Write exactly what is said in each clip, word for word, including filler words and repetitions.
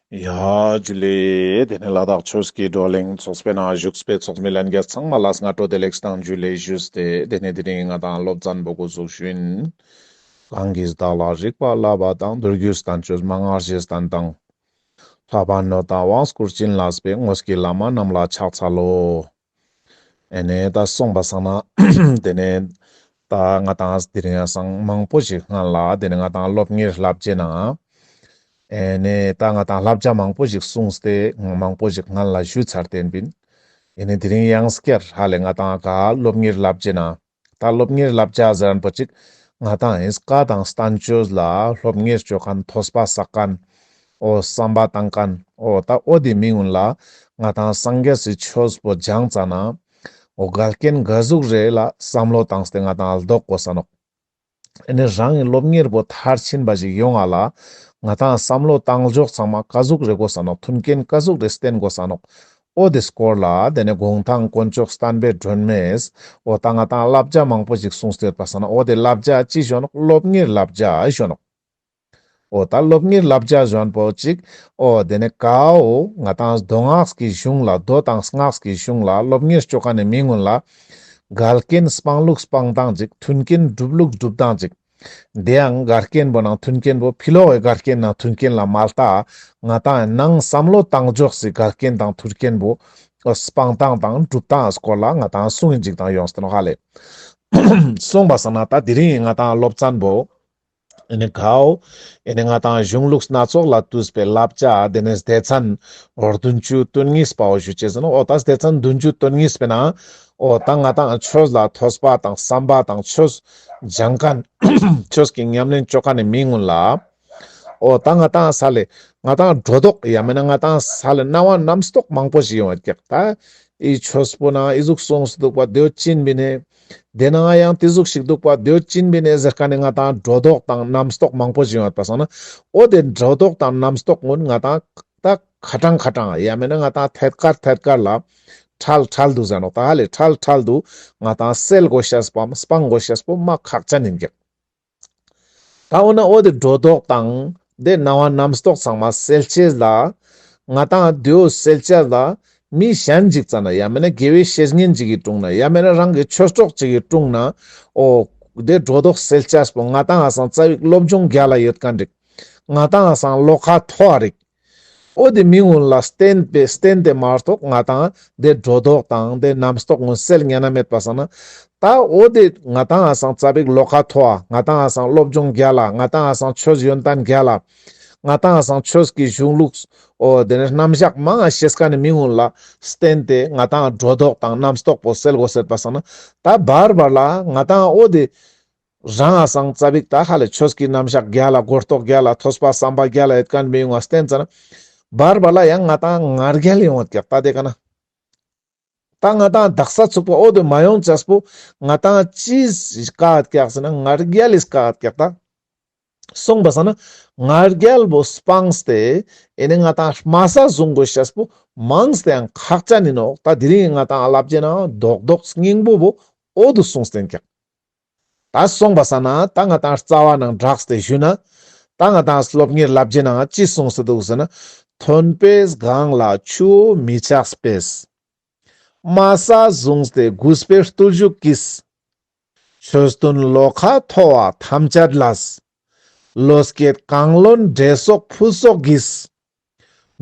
ཡ་ཇུ་ལེ། དེ་ནས་ལ་དྭགས་ཆོས་ཀྱི་བགྲོ་གླེང་ཚོགས་པའི་ནང་བཞུགས་པའི་ཚོགས་མི་ལྷན་རྒྱས་ཚང་མ་ལ་སྔ་དྲོ་བདེ་ལེགས་དང་ཇུ་ལེ་ཞུས་ཏེ། དེ་ནས་དེ་རིང་ང་དང་སློབ་ཚན་པོ་འགོ་འཛུགས་ཞུ་ཡིན། གང་གིས་བདག་ལ་རིག་པ་བསླབ་པ་དང་། མདོ་རྒྱུད་བསྟན་བཅོས་མན་ངག་རྗེས་བསྟན་དང་། ལྷག་པར་ནོད་དང་དབང་བསྐུར་བྱིན་བརླབས་པའི། དངོས་ཀྱི་བླ་མ་རྣམས་ལ་ཕྱག་འཚལ་ལོ། ཨེ་ནས་ད་སོང་པ་སང་ན་དེ་ནས་ད་ང་དང་དེ་རིང་ཡང་སང་མང་པོ་ཞིག་སྔན་ལ་དེ་ནས་ང་དང་སློབ་གཉེར་བསླབ་བྱའི་ནང་ཨེ་ནས་ད་ང་དང་བསླབ་བྱ་མང་པོ་ཞིག་གསུངས་ཏེ་མང་པོ་ཞིག་སྔན་ལ་ཞུས་ཚར་ཏེ་ཡིན་པིན། ཨེ་ནས་དེ་རིང་ཡང་སྐྱར་ཧ་ལས་ང་དང་ག་སློབ་གཉེར་བསླབ་བྱའི་ནང་ད་སློབ་གཉེར་བསླབ་བྱ་ཟེར་མཁན་པོ་ཅིག་ང་དང་ཨེ་ནས་བཀའ་དང་བསྟན་བཅོས་ལ་སློབ་གཉེར་བཅོ་མཁན་ཐོས་པ་བསགས་མཁན། འོ་བསམ་པ་བཏང་མཁན། འོ་ད་འོ་དེ་མི་ཀུན་ལ་ང་དང་སངས་རྒྱས་སི་ཆོས་པོ་སྦྱངས་ཙ་ན། འོ་འགལ་རྐྱེན་ག་ཟུག་རེ་ལ་བསམ་བློ་བཏང་སྟེ་ང་དང་ལྡོག་དགོས་ས་ནོག་ཨེ་ནས་རང་གི་སློབ་གཉེར་པོ་མཐར་ཕྱིན་པ་ཞིག་ཡོང་ང་ལ་ང་དང་བསམ་བློ་བཏང་ཕྱོགས་ཚང་མ་ག་ཟུག་རེ་དགོས་ས་ནོག་མཐུན་རྐྱེན་ག་ཟུག་རེ་བསྟེན་དགོས་ས་ནོག་འོ་དེ་སྐོར་ལ་དེ་ནས་གུང་ཐང་དཀོན་མཆོག་བསྟན་པའི་སྒྲོན་མེས་འོ་ད་ང་དང་བསླབ་བྱ་མང་པོ་ཞིག་གསུངས་ཏེ་ཡོད་པ་སང་ན། འོ་དེ་བསླབ་བྱ་ཅི་ཞུ་ནོག་སློབ་གཉེར་བསླབ་བྱ་ཞུ་ནོག་འོ་ད་སློབ་གཉེར་བསླབ་བྱ་ཞུ་མཁན་པོ་ཅིག་འོ་དེ་ནས་གའོ་ང་དང་མདོ་སྔགས་ཀྱི་གཞུང་ལ་མདོ་དང་སྔགས་ཀྱི་གཞུང་ལ་སློབ་གཉེར་བཅོ་མཁན་ནི་མི་ཀུན་ལ་འགལ་རྐྱེན་སྤང་ལུགས་སྤང་སྟངས་ཅིག་མཐུན་རྐྱེན་སྒྲུབ་ལུགས་སྒྲུབ་སྟངས་ཅིག་དེ་ཡང་འགལ་རྐྱེན་པོ་ནང་མཐུན་རྐྱེན་པོ་ཕི་ལོགས་ཀྱི་འགལ་རྐྱེན་ནང་མཐུན་རྐྱེན་ལ་མ་ལྟ། ང་དང་ནང་བསམ་བློ་བཏང་ཕྱོགས་སི་འགལ་རྐྱེན་དང་མཐུན་རྐྱེན་པོ་སྤང་སྟངས་དང་སྒྲུབ་སྟངས་སྐོར་ལ་ང་དང་གསུང་ཡིན་ཅིག་དང་ཡོངས་ཏེ་ནོག་ཧ་ལས། སོང་པ་སང་ན་ད་དེ་རིང་ང་དང་སློབ་ཚན་པོ་ཨེ་ནི་གའོ། ཨེ་ནི་ང་དང་གཞུང་ལུགས་སྣ་ཚོགས་ལས་བཏུས་པའི་བསླབ་བྱ་དེ་ནས་སྡེ་ཚན་འོ་བདུན་ཅུ་དོན་གཉིས་པའོ་ཞུ་ཅེས་ཟེར་ནོག་འོ་ད་སྡེ་ཚན་བདུན་ཅུ་དོན་གཉིས་པའི་ནང་འོ་ད་ང་དང་ཆོས་ལ་ཐོས་པ་དང་བསམ་པ་དང་ཆོས་སྦྱང་མཁན་ཆོས་ཀྱི་ཉམས་ལེན་བཅོ་མཁན་ནི་མི་ཀུན་ལ་འོ་ད་ང་དང་ས་ལེ་ང་དང་སྒྲོ་འདོགས་ཡང་མེད་ན་ང་དང་ས་ལེ་རྣ་བ་རྣམ་རྟོག་མང་པོ་ཞིག་ཡོང་བ་ཀྱག་ད་འི་ཆོས་པོ་ནང་འི་ཟུག་གསུངས་སུ་འདུག་པ་དེའོ་ཅི་ཡིན་པིན་ནེ། དེ་ནང་ཡང་དེ་ཟུག་ཞིག་འདུག་པ་དེའོ་ཅི་ཡིན་པིན་ནེ་ཟེར་མཁན་ནི་ང་དང་སྒྲོ་འདོགས་དང་རྣམ་རྟོག་མང་པོ་ཞིག་ཡོང་བ་སང་ན། འོ་དེ་སྒྲོ་འདོགས་དང་རྣམ་རྟོག་ཀུན་ང་དང་ད་ཁ་གྲངས་ཁ་གྲངས་ཡང་མེད་ན་ང་དང་ཐད་ཀར་ཐད་ཀར་ལ་ཁྲལ་ཁྲལ་དུ་ཟེར་ནོག་ད་ཧ་ལས་ཁྲལ་ཁྲལ་དུ་ང་དང་སེལ་དགོས་ཤེས་པའམ་སྤང་དགོས་ཤེས་པོ་མ་ཁག་ཅན་ཡིན་ཀྱག་ད་འོ་ན་འོ་དེ་སྒྲོ་འདོགས་དང་དེ་རྣ་བ་རྣམ་རྟོག་ཚང་མ་སེལ་ཅེས་ལ་ང་དང་དེའོ་སེལ་ཅེས་ལ་མི་གཞན་ཅིག་ཙ་ན་ཡང་མེད་ན་དགེ་བའི་བཤེས་གཉེན་ཅིག་གི་དྲུང་ན་ཡང་མེད་ན་རང་གི་ཆོས་གྲོགས་ཅིག་གི་དྲུང་ན་འོ་དེ་སྒྲོ་འདོགས་སེལ་ཅེས་པོ་ང་དང་ང་སང་རྩ་བའི་སློབ་སྦྱོང་རྒྱལ་ལ་ཡོད་མཁན་རིགས་ང་དང་ང་སང་བློ་ཁ་མཐོ་བ་རིགས། འོ་དེ་མི་ཀུན་ལ་བསྟན་པའི་བསྟན་ཏེ་མ་གཏོགས་ང་དང་དེ་སྒྲོ་འདོགས་དང་དེ་རྣམ་རྟོག་ཀུན་སེལ་ཉན་ན་མེད་པ་སང་ན། ད་འོ་དེ་ང་དང་ང་སང་རྩ་བའི་བློ་ཁ་མཐོ་བ་ང་དང་ང་སང་སློབ་སྦྱོང་རྒྱལ་ལ་ང་དང་ང་སང་ཆོས་ཡོན་ཏན་རྒྱལ་ལ་ང་དང་ང་སང་ཆོས་ཀྱི་གཞུང་ལུགས་འོ་དེ་ནས་རྣམ་གཞག་མང་ང་ཤེས་མཁན་ནི་མི་ཀུན་ལ་བསྟན་ཏེ་ང་དང་སྒྲོ་འདོགས་དང་རྣམ་རྟོག་པོ་སེལ་དགོས་ཟེར་པ་སང་ན། ད་བར་བར་ལ་ང་དང་འོ་དེ་རང་ང་སང་རྩ་བའི་ད་ཧ་ལས་ཆོས་ཀྱི་རྣམ་གཞག་རྒྱལ་ལ་གོ་རྟོགས་རྒྱལ་ལ་ཐོས་པ་བསམ་པ་རྒྱལ་ལ་ཡོད་མཁན་མི་ཀུན་ལ་བསྟན་ཙ་ན། བར་བར་ལ་ཡང་ང་དང་ང་རྒྱལ་ཡོང་བ་ཀྱག་ད་དེ་ཀ་ན། ད་ང་དང་དག་ས་ཚུགས་པ་འོ་དེ་མ་ཡོང་ཅེས་པོ་ང་དང་ཅི་དཀའ་ཀྱག་ཟེར་ན་ང་རྒྱལ་ལི་དཀའ་ཀྱག་ད། སོང་པ་སང་ན་ང་རྒྱལ་པོ་སྤངས་ཏེ་ཨེ་ནི་ང་དང་དམའ་ས་བཟུང་དགོས་ཤེས་པོ་མངས་ཏེ་ཡང་ཁག་ཅན་ཡིན་ནོག་ད་དེ་རིང་ང་དང་བསླབ་བྱའི་ནང་རྡོག་རྡོག་སྙིང་པོ་བོ་འོ་དུ་གསུངས་ཏེ་ཡིན་ཀྱག་ད་སོང་པ་སང་ན་ད་ང་དང་རྩ་བ་ནང་བསྒྲགས་ཏེ་ཞུ་ན། ད་ང་དང་སློབ་གཉེར་བསླབ་བྱའི་ནང་ཅི་གསུངས་སུ་འདུག་ཟེར་ན། མཐོན་པོའི་སྒང་ལ་ཆུ་བོ་མི་ཆགས་པས། དམའ་ས་བཟུང་སྟེ་གུས་པའི་བརྟུལ་ཞུགས་ཀྱིས། ཆོས་སྟོན་བློ་ཁ་མཐོ་བ་ཐམས་ཅད་ལ། བློ་སྐྱེད་གང་བློན་འདྲེ་སོགས་ཕུད་སོགས་ཀྱིས།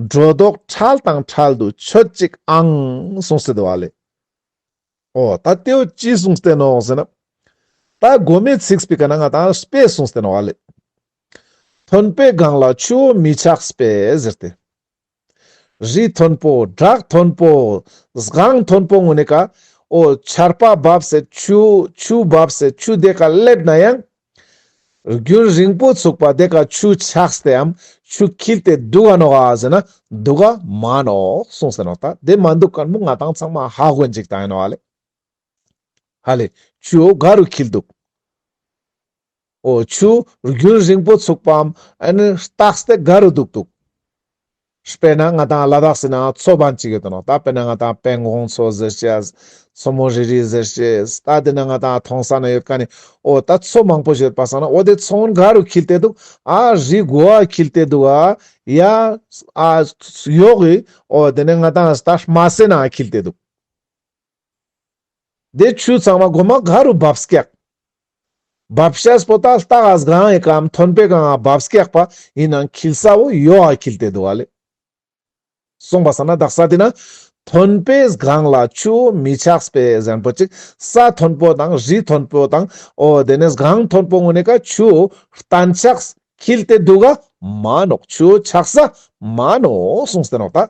སྒྲོ་འདོགས་ཁྲལ་དང་ཁྲལ་དུ་མཆོད་ཅིག་ཨང་གསུངས་ཏེ་འདུག་པ་ལེ། འོ་ད་དེའོ་ཅི་གསུངས་ཏེ་ནོག་ཟེར་ན། ད་མགོ་མའི་ཚིག་པོའི་ཀ་ན་ང་དང་དཔེ་གསུངས་ཏེ་ནོག་པ་ལེ། མཐོན་པོའི་སྒང་ལ་ཆུ་བོ་མི་ཆགས་པས་ཟེར་ཏེ། རི་མཐོན་པོ་བྲག་མཐོན་པོ་སྒང་མཐོན་པོ་ངུན་ནི་ཀ་འོ་ཆར་པ་བབས་སེ་ཆུ་ཆུ་བབས་སེ་ཆུ་དེ་ཀ་སླེབས་ན་ཡང་རྒྱུན་རིང་པོ་ཚུགས་པ་དེ་ཀ་ཆུ་ཆགས་ཏེའམ་ཆུ་འཁྱིལ་ཏེ་འདུག་ག་ནོག་ག་ཟེར་ན་འདུག་ག་མ་ནོག་གསུངས་ཏེ་ནོག་ད་དེ་མ་འདུག་མཁན་པོ་ང་དང་ཚང་མ་ཧ་གོ་ཡིན་ཅིག་ད་ཡིན་ནོག་ལེ། ཧ་ལེ། ཆུ་བོ་ག་རུ་འཁྱིལ་འདུག་འོ་ཆུ་རྒྱུན་རིང་པོ་ཚུགས་པའམ་ཨ་ནི་རྟགས་ཏེ་ག་རུ་འདུག་འདུག་དཔེར་ན་ང་དང་ལ་དྭགས་སི་ནང་མཚོ་བན་ཅིག་ཡོད་དེ་ནོག། ད་དཔེར་ན་ང་དང་སྤང་གོང་མཚོ་ཟེར་ཅེས། མཚོ་མོ་རི་རི་ཟེར་ཅེས། ད་དེ་ན་ང་དང་ཐོང་ས་ན་ཡོད་ཁན་ནི་འོ་ད་མཚོ་མང་པོ་ཞིག་ཡོད་པ་སང་ན་འོ་དེ་མཚོ་ག་རུ་འཁྱིལ་ཏེ་འདུག། ཨ་རི་མགོ་ཨ་འཁྱིལ་ཏེ་འདུག། ཨ་ཡ་ཨ་ཡོག་གི་འོ་དེ་ནས་ང་དང་ད་དམར་ཟས་ནང་འཁྱིལ་ཏེ་འདུག། དེ་ཆུ་ཚང་མ་གོ་མ་ག་རུ་བབས་ཀྱག། བབས་ཤེས་པོ་ད་ལྟག་ག་སྒང་ཡི་ཀ་མཐོན་པོའི་སྒང་ང་བབས་ཀྱག་པ་ཡིན་ནའང་འཁྱིལ་ས་བོ་ཡོག་ག་འཁྱིལ་ཏེ་འདུག་ག་ལེ། སོང་པ་སང་ན་དག་ས་དེ་ན་མཐོན་པོའི་སྒང་ལ་ཆུ་མི་ཆགས་པའི་ཟེར་ཁན་པོ་ཅིག། ས་མཐོན་པོ་དང་རི་མཐོན་པོ་དང་འོ་དེ་ནས་སྒང་མཐོན་པོ་ངུན་ནི་ཀ་ཆུ་གཏན་ཆགས་འཁྱིལ་ཏེ་འདུག་ག་མ་ནོག། ཆུ་ཆགས་ས་མ་ནོག་གསུངས་ཏེ་ནོག་ད།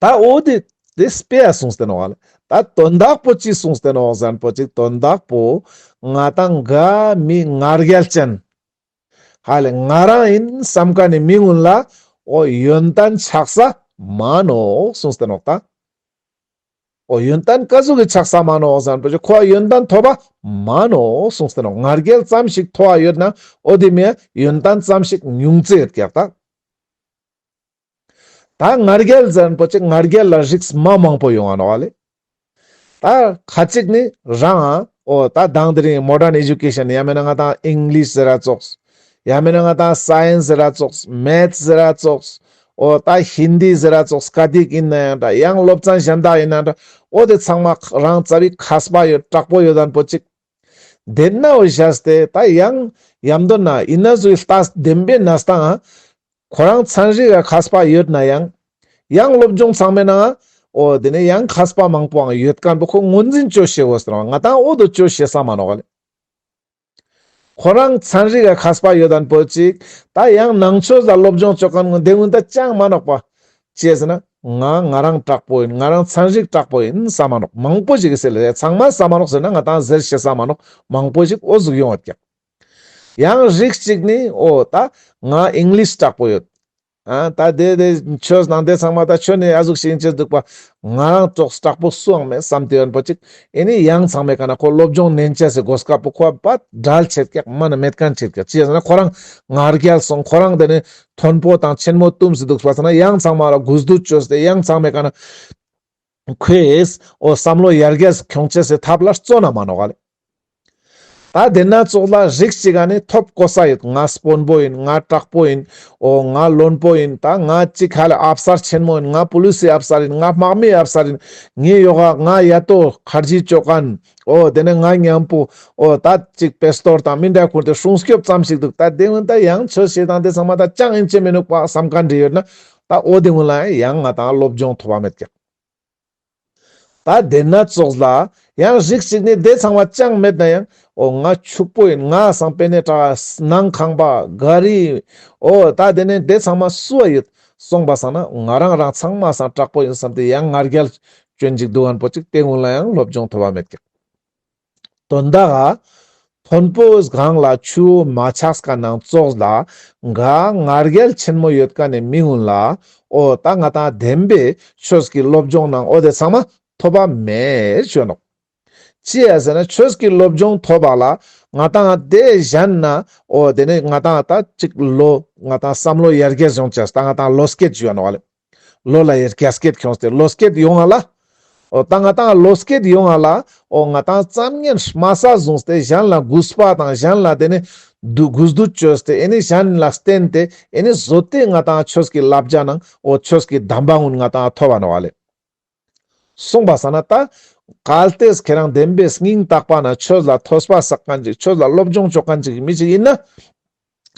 ད་འོ་དེ་དེ་དཔེ་ཡ་གསུངས་ཏེ་ནོག་ག་ལེ། ད་དོན་དག་པོ་ཅི་གསུངས་ཏེ་ནོག་ཟེར་ཁན་པོ་ཅིག། དོན་དག་པོ་ང་དང་ག་མི་ང་རྒྱལ་ཅན་ཧ་ལེ་ང་རང་ཡིན་བསམ་ཁན་ནི་མི་ངུན་ལ་འོ་ཡོན་ཏན་ཆགས་ས་མ་ནོག་གསུངས་ཏེ་ནོག་ད། འོ་ཡོན་ཏན་ཀ་ཟུག་གི་ཆགས་ས་མ་ནོག་ཟེར་ཁན་པོ་ཅིག། ཁོ་ཡོན་ཏན་ཐོབ་པ་མ་ནོག་གསུངས་ཏེ་ནོག། ང་རྒྱལ་ཙམ་ཞིག་ཐོབ་པ་ཡོད་ན་འོ་དེ་མི་ཡོན་ཏན་ཙམ་ཞིག་ཉུང་ཙེ་ཡོད་ཀྱག་ད། ད་ང་རྒྱལ་ཟེར་ཁན་པོ་ཅིག་ང་རྒྱལ་ལ་རིགས་མ་མང་པོ་ཡོང་ང་ནོག་ག་ལེ། ད་ཁ་ཅིག་ནི་རང་ཨ་འོ་ད་དང་དེ་རིང་མོ་ཌརན་ཨེ་ཇུ་ཀེ་ཤན་ཡང་མེད་ན་ང་དང་ཨིང་ལིཤ་ཟེར་ར་ཙོགས། ཡང་མེད་ན་ང་དང་སའེན་སི་ཟེར་ར་ཙོགས། མེཐ་ཟེར་ར་ཙོགས། འོ་ད་ཧིན་དི་ཟེར་ར་ཙོགས་སྐད་ཡིག་ཡིན་ན་ཡང་འདྲ། ཡང་སློབ་ཚན་གཞན་དག་ཡིན་ན་འདྲ། འོ་དེ་ཚང་མ་རང་རྩ་བའི་མཁས་པ་ཡོད་དྲག་པོ་ཡོད་ཁན་པོ་ཅིག། དེ་ན་འོ་བཞག་སྟེ་ད་ཡང་ཡམ་དོ་ན་ཡིན་ན་ཟུའི་ལྟ་བདེན་པའི་གནས་སྟངས་ཨ། ཁོ་རང་ཚན་རིག་ག་མཁས་པ་ཡོད་ན་ཡང་། ཡང་སློབ་སྦྱོང་ཚང་མའི་ནང་འོ་དེ་ནས་ཡང་མཁས་པ་མང་པོའང་ཡོད་ཁན་པོ་ཁོ་ངོས་འཛིན་ཅོ་ཤེས་འོ་ཟེར་བ་ང་དང་འོ་དོ་ཅོ་ཤེས་ས་མ་ནོག་ག་ལེ། ཁོ་རང་ཚན་རིག་ག་མཁས་པ་ཡོད་ཁན་པོ་ཅིག་ད་ཡང་ནང་ཆོས་ལ་སློབ་སྦྱོང་ཅོ་ཁན་ངོ་དེ་ངུན་ད་ཅང་མ་ནོག་པ། ཅི་ཟེར་ན་ང་ང་རང་དྲག་པོ་ཡིན། ང་རང་ཚན་རིག་དྲག་པོ་ཡིན་ས་མ་ནོག། མང་པོ་ཞིག་གི་སེ་ལེ་ཚང་མ་ས་མ་ནོག་ཟེར་ན་ང་དང་ཟེར་ཤེས་ས་མ་ནོག། མང་པོ་ཞིག་འོ་ཟུག་ཡོང་བ་ཀྱག། ཡང་རིགས་ཅིག་ནི་འོ་ད་ང་ཨིང་ལིཤ་དྲག་པོ་ཡོད། ཨ་ད་དེ་དེ་ཆོས་ནང་དེ་ཚང་མ་ད་ཆོས་ནི་ཨ་ཟུག་ཞིག་ཡིན་ཅེས་འདུག་པ། ང་རང་ཙོགས་དྲག་པོ་སུའང་མེད་བསམ་སྟེ་ཡོད་པོ་ཅིག། ཨེ་ནི་ཡང་ཚང་མའི་ཀ་ན་ཁོ་སློབ་སྦྱོང་ནན་ཅེས་སི་གོ་སྐབས་པོ་ཁོ་པ་བྲལ་ཆེད་ཀྱག་མ་ན་མེད་ཁན་ཆེད་ཀྱག། ཅི་ཟེར་ན་ཁོ་རང་ང་རྒྱལ་སོང་། ཁོ་རང་དེ་ནི་མཐོན་པོ་དང་ཆེན་མོ་བཏུམས་སེ་འདུག་པ་ཟེར་ན་ཡང་ཚང་མ་ལ་གུས་འདུད་ཅོས་ཏེ་ཡང་ཚང་མའི་ཀ་ན་ཁོས་འོ་བསམ་བློ་ཡར་རྒྱས་ཁྱོང་ཅེས་སི་ཐབས་ལ་བརྩོན་ན་མ་ནོག་ག་ལེ། ད་དེ་ན་ཙོགས་ལ་རིགས་ཅིག་ག་ནི་ཐོབ་གོ་ས་ཡོད། ང་དཔོན་པོ་ཡིན། ང་དྲག་པོ་ཡིན། འོ་ང་བློན་པོ་ཡིན། ད་ང་ཅིག་ཧ་ལེ་ཨབ་སར་ཆེན་མོ་ཡིན། ང་པུ་ལིས་སི་ཨབ་སར་ཡིན། ང་དམག་མིའི་ཨབ་སར་ཡིན། ངའི་ཡོག་ག་ང་ཡ་ཏོ་ཁར་ཇི་ཅོ་ཁན། འོ་དེ་ནས་ང་མཉམ་པོ་འོ་ད་ཅིག་པེ་སྟོར་དང་མི་འདྲ་ཁུར་ཏེ་སྲུང་སྐྱོབ་ཙམ་ཞིག་འདུག། ད་དེ་ངུན་ད་ཡང་ཆོས་བཤད་དང་དེ་ཚང་མ་ད་ཅང་ཡིན་ཅེས་མི་ནུག་པ་བསམ་ཁན་འདྲ་ཡོད་ན་ད་འོ་དེ་ངུན་ལ་ཡང་ང་དང་སློབ་སྦྱོང་ཐོབ་པ་མེད་ཀྱག། ད་དེ་ན་ཙོགས་ལ་ཡང་རིགས་ཅིག་ནི་དེ་ཚང་མ་ཅང་མེད་ན་ཡང་འོ་ང་ཕྱུག་པོ་ཡིན། ང་སང་པེ་ནེ་དྲག་ནང་ཁང་པ་ག་རི་འོ་ད་དེ་ནས་དེ་ཚང་མ་སུའ་ཡོད། སོང་པ་སང་ན་ང་རང་རང་ཚང་མ་སང་དྲག་པོ་ཡིན་བསམ་སྟེ་ཡང་ང་རྒྱལ་ཅོ་ཨིན་ཅིག་འདུག་ཁན་པོ་ཅིག་དེ་ངུན་ལ་ཡང་སློབ་སྦྱོང་ཐོབ་པ་མེད་ཀྱག། དོན་དག་ག་མཐོན་པོའི་སྒང་ལ་ཆུ་མ་ཆགས་ཁན་ནང་ཙོགས་ལ་ག་ང་རྒྱལ་ཆེན་མོ་ཡོད་ཁན་ནི་མི་ངུན་ལ་འོ་ད་ང་དང་བདེན་པའི་ཆོས་ཀྱི་སློབ་སྦྱོང་ནང་འོ་དེ་ཚང་མ་ཐོབ་པ་མེད་ཞུ་ནོག། ཅི་ཡ་ཟེར་ན་ཆོས་ཀྱི་སློབ་སྦྱོང་ཐོབ་པ་ལ་ང་དང་དེ་གཞན་ན་འོ་དེ་ནས་ང་དང་ད་ཅིག་བློ་ང་དང་བསམ་བློ་ཡར་རྒྱས་ཡོང་ཅེས་ད་ང་དང་བློ་སྐྱེད་ཞུ་ནོག་ག་ལེ། བློ་ལ་ཡར་རྒྱས་སྐྱེད་ཁྱོངས་ཏེ་བློ་སྐྱེད་ཡོང་ང་ལ། འོ་ད་ང་དང་བློ་སྐྱེད་ཡོང་ང་ལ། འོ་ང་དང་ཙམ་ཉན་དམའ་ས་བཟུང་སྟེ་གཞན་ལ་གུས་པ་དང་གཞན་ལ་དེ་ནས་གུས་འདུད་ཅོས་ཏེ་ཨེ་ནི་གཞན་ལ་བརྟེན་ཏེ་ཨེ་ནི་བཟོ་སྟེ་ང་དང་ཆོས་ཀྱི་བསླབ་བྱ་ནང་འོ་ཆོས་ཀྱི་གདམས་པ་ངུན་ང་དང་ཐོབ་པ་ནོག་ག་ལེ། སོང་པ་སང་ན་ད་གལ་ཏེ་ཁྱེད་རང་བདེན་པའི་སྙིང་ཐག་པ་ན་ཆོས་ལ་ཐོས་པ་བསགས་ཁན་ཅིག་ཆོས་ལ་སློབ་སྦྱོང་ཅོ་ཁན་ཅིག་མི་ཅིག་ཡིན་ན།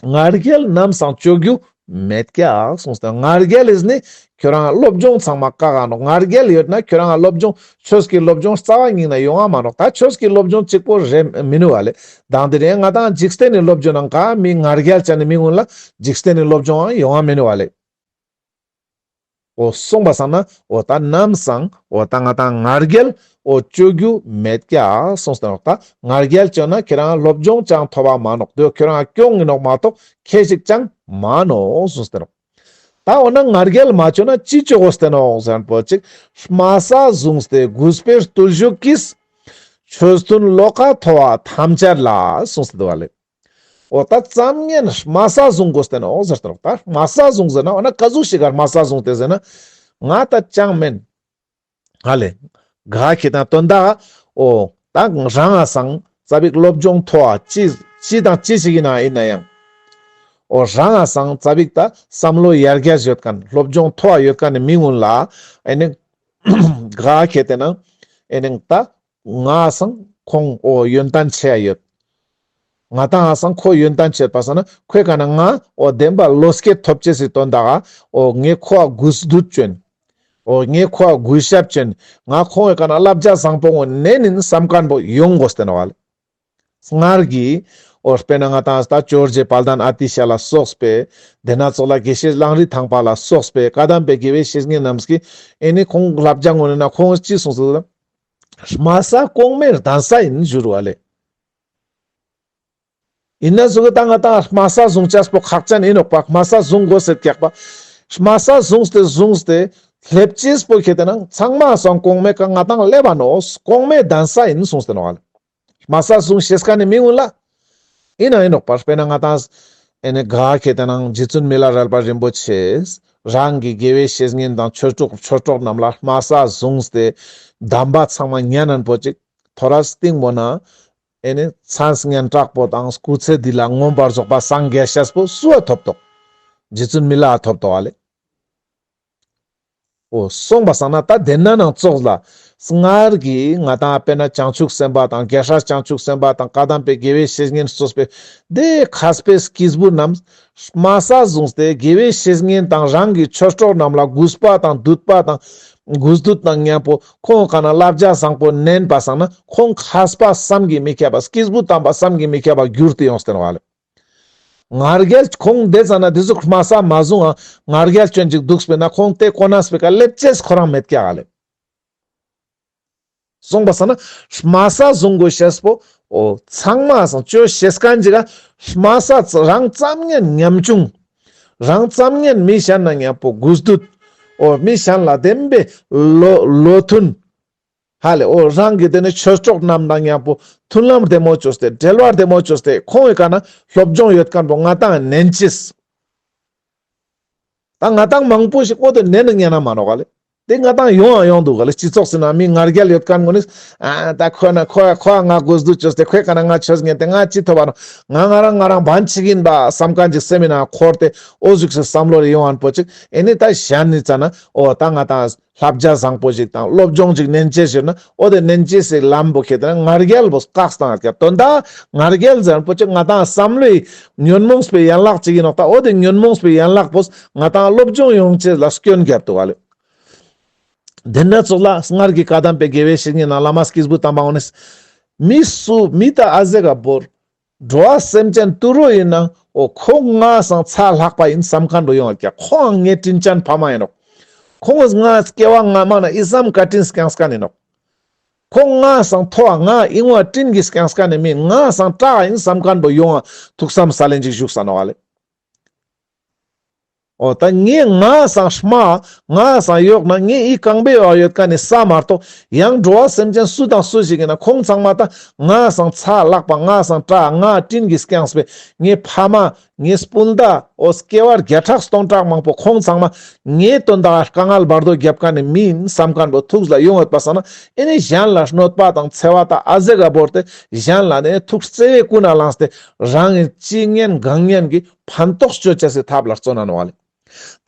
ང་རྒྱལ་ནམ་སང་ཅོ་རྒྱུ་མེད་ཀྱག་གསུངས་ཏེ། ང་རྒྱལ་ཨིན་ནི་ཁྱོད་རང་སློབ་སྦྱོང་ཚང་མ་བཀག་ག་ནོག། ང་རྒྱལ་ཡོད་ན་ཁྱོད་རང་སློབ་སྦྱོང་ཆོས་ཀྱི་སློབ་སྦྱོང་རྩ་བ་ཉིད་ནས་ཡོང་ང་མ་ནོག། ད་ཆོས་ཀྱི་སློབ་སྦྱོང་གཅིག་པོ་རེ་མི་ནུག་པ་ལེ། དང་དེ་རིང་ང་དང་འཇིག་རྟེན་ནི་སློབ་སྦྱོང་ནང་ག་མི་ང་རྒྱལ་ཅན་ནི་མི་ངུན་ལ་འཇིག་རྟེན་ནི་སློབ་སྦྱོང་ཡང་ཡོང་ང་མི་ནུག་པ་ལེ། འོ་སོང་པ་སང་ན་འོ་ད་ནམ་སང་འོ་ད་ང་དང་ང་རྒྱལ་འོ་ཅོ་རྒྱུ་མེད་ཀྱག་གསུངས་ཏེ་ནོག། ད་ང་རྒྱལ་ཅོས་ན་ཁྱེད་རང་སློབ་སྦྱོང་ཅང་ཐོབ་པ་མ་ནོག། དེ་ཁྱོད་རང་གྱོང་ཨིན་ནོག་མ་གཏོགས་ཁྱད་ཅིག་ཅང་མ་ནོག་གསུངས་ཏེ་ནོག། ད་འོ་ན་ང་རྒྱལ་མ་ཅོས་ན་ཅི་ཅོ་དགོས་ཏེ་ནོག་ཟེར་ན་པོ་ཅིག་དམའ་ས་བཟུང་སྟེ་གུས་པའི་བརྟུལ་ཞུགས་ཀྱིས། ཆོས་མཐུན་བློ་ཁ་མཐོ་བ་ཐམས་ཅད་ལ་གསུངས་ཏེ་འདུག་པ་ལེ། འོ་ད་ཙམ་ཉན་དམའ་ས་བཟུང་དགོས་ཏེ་ནོག་ཟེར་ཏེ་ནོག། ད་དམའ་ས་བཟུང་ཟེར་ན་འོ་ན་ག་ཟུག་ཞིག་ག་དམའ་ས་བཟུང་སྟེ་ཟེར་ན། ང་ད་ཅང་མེན། ཧ་ལེ། ག་ཁེ་དང་དོན་དག་འོ་ད་རང་ང་སང་ཙ་པིག་སློབ་སྦྱོང་མཐོ་བ་ཅི་ཅི་དང་ཅི་ཞིག་ཡིན་ན་ཡིན་ན་ཡང་། འོ་རང་ང་སང་ཙ་པིག་ད་བསམ་བློ་ཡར་རྒྱས་ཡོད་མཁན་སློབ་སྦྱོང་མཐོ་བ་ཡོད་མཁན་ནི་མི་ངུན་ལ་ཨེ་ནི་ག་ཁེ་དེ་ན་ཨེ་ནི་ད་ང་སང་ཁོང་འོ་ཡོན་ཏན་ཆེ་ཡ་ཡོད། ང་དང་སང་ཁོ་ཡོན་ཏན་ཆེ་པ་སང་ན་ཁོའི་ཀ་ན་ང་འོ་བདེན་པ་བློ་སྐྱེད་ཐོབ་ཅེས་སི་དོན་དག་ག་འོ་ངས་ཁོ་ཨ་གུས་འདུད་ཅོན། འོ་ངས་ཁོ་ཨ་གུས་ཞབས་ཅོན། ང་ཁོང་ངི་ཀ་ན་བསླབ་བྱ་བཟང་པོ་ངོ་ནན་ནིན་བསམ་མཁན་པོ་ཡོང་དགོས་ཏེ་ནོག་ལེ། སྔར་གྱི་འོ་དཔེར་ན་ང་དང་ད་ཇོ་བོ་རྗེ་དཔལ་ལྡན་ཨ་ཏི་ཤ་ལ་སོགས་པའི་དེ་ན་ཙོགས་ལ་དགེ་བཤེས་གླང་རི་ཐང་པ་ལ་སོགས་པའི་བཀའ་གདམས་པའི་དགེ་བའི་བཤེས་གཉེན་རྣམས་ཀྱིས་ཨེ་ནི་ཁོང་བསླབ་བྱ་ངོ་ནན་ན་ཁོང་ངི་ཅི་གསུངས་སོ་ལེ། དམའ་ས་གོང་མའི་གདན་ས་ཡིན་ཞུ་རུ་བ་ལེ། ཡིན་ན་ཟུག་གི་ད་ང་དང་དམའ་ས་བཟུང་ཅེས་པོ་ཁག་ཅན་ཡིན་ནོག་པ། དམའ་ས་བཟུང་དགོས་ཟེར་ཀྱག་པ། དམའ་ས་བཟུང་སྟེ་བཟུང་སྟེ་སླེབ་ཅེས་པོ་ཁེ་དེ་ན་ཚང་མ་སང་གོང་མའི་ཀ་ང་དང་སླེབ་བ་ནོག། གོང་མའི་གདན་ས་ཡིན་གསུངས་ཏེ་ནོག་ལེ། དམའ་ས་བཟུང་ཤེས་མཁན་ནི་མི་ངུན་ལ། ཡིན་ན་ཡིན་ནོག་པ། དཔེར་ན་ང་དང་ཨེ་ནི་ག་ཁེ་དེ་ན་རྗེ་བཙུན་མི་ལ་རས་པ་རིན་པོ་ཆེས་རང་གི་དགེ་བའི་བཤེས་གཉེན་དང་ཆོས་གྲོགས་ཆོས་གྲོགས་རྣམས་ལ་དམའ་ས་བཟུང་སྟེ་གདམས་པ་ཚང་མ་ཉན་ནན་པོ་ཅིག་ཐོ་རས་སྟིང་མོ་ན་ཨེ་ནི་མཚན་སྙན་གྲགས་པོ་དང་སྐུ་ཚེ་འདི་ལ་མངོན་པར་རྫོགས་པ་སངས་རྒྱས་ཤེས་པོ་སུ་ཨ་ཐོབ་ཏོག། རྗེ་བཙུན་མི་ལ་ཨ་ཐོབ་ཏོག་ཨ་ལེ། འོ་སོང་པ་སང་ན་ད་དེ་ན་ནང་ཙོགས་ལ་སྔར་གྱི་ང་དང་དཔེར་ན་བྱང་ཆུབ་སེམས་དཔའ་དང་རྒྱལ་སྲས་བྱང་ཆུབ་སེམས་དཔའ་དང་བཀའ་གདམས་པའི་དགེ་བའི་བཤེས་གཉེན་གཙོས་པའི་དེ་མཁས་པའི་སྐྱེས་བུ་རྣམས་དམའ་ས་བཟུང་སྟེ་དགེ་བའི་བཤེས་གཉེན་དང་རང་གི་ཆོས་གྲོགས་རྣམས་ལ་གུས་པ་དང་འདུད་པ་དང་གུས་འདུད་དང་མཉམ་པོ་ཁོང་ཀ་ན་བསླབ་བྱ་བཟང་པོ་ནན་པ་སང་ན་ཁོང་མཁས་པ་བསམ་གྱིས་མི་ཁྱབ་པ་སྐྱེས་བུ་དམ་པ་བསམ་གྱིས་མི་ཁྱབ་པ་གྱུར་ཏེ་ཡོངས་ཏེ་ནོག་ལེ། ང་རྒྱལ་ཁོང་དེ་ཙ་ན་དེ་ཟུག་དམའ་ས་མ་བཟུང་ང་ང་རྒྱལ་ཅན་ཅིག་འདུག་པས་ན་ཁོང་དེ་ཁོ་ན་སྤེ་ཀ་སླེབ་ཅེས་ཁོ་རང་མེད་ཀྱག་ལེ། སོང་པ་སང་ན་དམའ་ས་བཟུང་དགོས་ཤེས་པོ་འོ་ཚང་མ་སང་ཅོ་ཤེས་མཁན་ཅིག་ག་དམའ་ས་རང་ཙམ་ཉན་ཉམ་ཆུང་། རང་ཙམ་ཉན་མི་གཞན་ན་མཉམ་པོ་གུས་འདུད། འོ་མི་གཞན་ལ་བདེན་པའི་བློ་བློ་མཐུན། ཧ་ལེ། འོ་རང་གི་དེ་ནི་ཆོས་གྲོགས་རྣམས་དང་མཉམ་པོ་མཐུན་ལམ་བདེ་མོ་བཅོས་ཏེ་འབྲེལ་བ་བདེ་མོ་བཅོས་ཏེ་ཁོང་གི་ཀ་ན་སློབ་སྦྱོང་ཡོད་མཁན་པོ་ང་དང་ནན་ཅེས། ད་ང་དང་མང་པོ་ཞིག་འོ་དེ་ནན་ན་ཉན་ན་མ་ནོག་ག་ལེ། དེ་ང་དང་ཡོང་ང་ཡོང་འདུག་ག་ལེ། སྤྱི་ཚོགས་སི་ནང་མི་ང་རྒྱལ་ཡོད་མཁན་ངོ་ནི་ཨ་ད་ཁོ་ན་ཁོ་ཁོ་ང་གུས་འདུད་བཅོས་ཏེ་ཁོའི་ཀ་ན་ང་ཆོས་ཉན་ཏེ་ང་ཅི་ཐོབ་པ་ནོག། ང་ང་རང་ང་རང་བན་ཅིག་ཡིན་པ་བསམ་མཁན་ཅིག་སེམས་ནང་འཁོར་ཏེ་འོ་ཟུག་སི་བསམ་བློ་རེ་ཡོང་ངན་པོ་ཅིག་ཨེ་ནི་ད་གཞན་ནི་ཙ་ན་འོ་ད་ང་དང་བསླབ་བྱ་བཟང་པོ་ཞིག་དང་སློབ་སྦྱོང་ཞིག་ནན་ཅེས་ཞིག་ན་འོ་དེ་ནན་ཅེས་སི་ལམ་པོ་ཁེ་དེ་ན་ང་རྒྱལ་པོ་བཀག་སྟངས་ཀྱང་དོན་དག་ང་རྒྱལ་ཟེར་པོ་ཅིག་ང་དང་བསམ་བློའི་ཉོན་མོངས་པའི་ཡན་ལག་ཅིག་ཡིན་ནོག། ད་འོ་དེ་ཉོན་མོངས་པའི་ཡན་ལག་པོ་ང་དང་སློབ་སྦྱོང་ཡོང་ཅེས་ལ་སྐྱོན་རྒྱབ་འདུག་ག་ལེ། དེ་ན་ཙོགས་ལ་སྔར་གྱི་བཀའ་གདམས་པའི་དགེ་བའི་བཤེས་གཉེན་ན་བླ་མ་སྐྱེས་བུ་དམ་པ་འོ་ནི་མི་སུ་མི་ད་ཨ་ཟེ་ག་བོར། འགྲོ་བ་སེམས་ཅན་ཏུ་རོ་ཡིན་ན་འོ་ཁོ་ང་སང་ཚ་ལྷག་པ་ཡིན་བསམ་མཁན་རུ་ཡོང་བ་ཀྱག། ཁོའང་ངའི་དྲིན་ཅན་ཕ་མ་ཡིན་ནོག། ཁོང་ང་སྐྱེ་བ་སྔ་མ་ན་ཨི་ཙམ་བཀའ་དྲིན་སྐྱངས་མཁན་ཡིན་ནོག། ཁོང་ང་སང་མཐོ་བ་ང་ཨི་ངོ་དྲིན་གྱིས་སྐྱངས་མཁན་ནི་མིན་ང་སང་དྲག་ཡིན་བསམ་མཁན་པོ་ཡོང་ང་ཐུགས་བསམ་ས་ལེན་ཅིག་བཞུགས་ས་ནོག་ལེ། འོ་ད་ངས་ང་སང་དམའ་ང་སང་གཡོག་ན་ངས་ཨི་རྐང་པའི་འོག་ཡོད་མཁན་ནི་ས་མ་གཏོགས་ཡང་འགྲོ་བ་སེམས་ཅན་སུ་དང་སུ་ཞིག་ཡིན་ན་ཁོང་ཚང་མ་ད་ང་སང་ཚ་ལྷག་པ་ང་སང་དྲག་ང་དྲིན་གྱིས་སྐྱངས་པའི་ངའི་ཕ་མ་ངའི་སྤུན་ཟླ་འོ་སྐྱེ་བ་བརྒྱ་ཕྲག་སྟོང་ཕྲག་མང་པོ་ཁོང་ཚང་མ་ངའི་དོན་དག་དཀའ་ངལ་བར་དོ་རྒྱབ་མཁན་ནི་མིན་བསམ་མཁན་པོ་ཐུགས་ལ་ཡོང་ཡོད་པ་སང་ན་ཨེ་ནི་གཞན་ལ་གནོད་པ་དང་འཚེ་བ་དང་ཨ་ཟེ་ག་བོར་ཏེ་གཞན་ལ་ནི་ཐུགས་བརྩེ་བའི་ཀུན་ནས་བསླངས་ཏེ་རང་གི་ཅི་ཉན་གང་ཉན་གྱི་ཕན་ཐོགས་སྤྱོད་ཅེས་སི་ཐབས་ལ་བརྩོན་ན་ནོག་ལེ།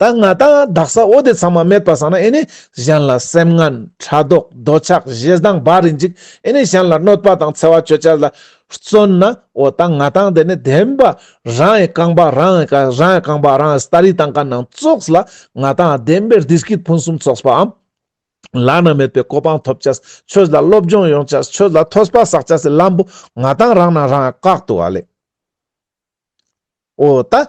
ད་ང་དང་དག་ས་འོ་དེ་ཚང་མ་མེད་པ་སང་ན་ཨེ་ནི་གཞན་ལ་སེམས་ངན་ཕྲག་དོག་འདོད་ཆགས་ཞེ་སྡང་བ་རིན་ཅིག་ཨེ་ནི་གཞན་ལ་གནོད་པ་དང་འཚེ་བ་སྤྱོད་ཅེས་ལ་བརྩོན་ན་འོ་ད་ང་དང་དེ་ནི་བདེན་པ་རང་གི་རྐང་པ་རང་གི་རང་གི་རྐང་པ་རང་གི་སྟ་རི་བཏང་མཁན་ནང་ཙོགས་ལ་ང་དང་བདེན་པའི་བདེ་སྐྱིད་ཕུན་སུམ་ཚོགས་པའམ་བླ་ན་མེད་པའི་གོ་འཕང་ཐོབ་ཅེས་ཆོས་ལ་སློབ་སྦྱོང་ཡོང་ཅེས་ཆོས་ལ་ཐོས་པ་བསགས་ཅེས་སི་ལམ་པོ་ང་དང་རང་ན་རང་བཀག་འདུག་ག་ལེ། འོ་ད་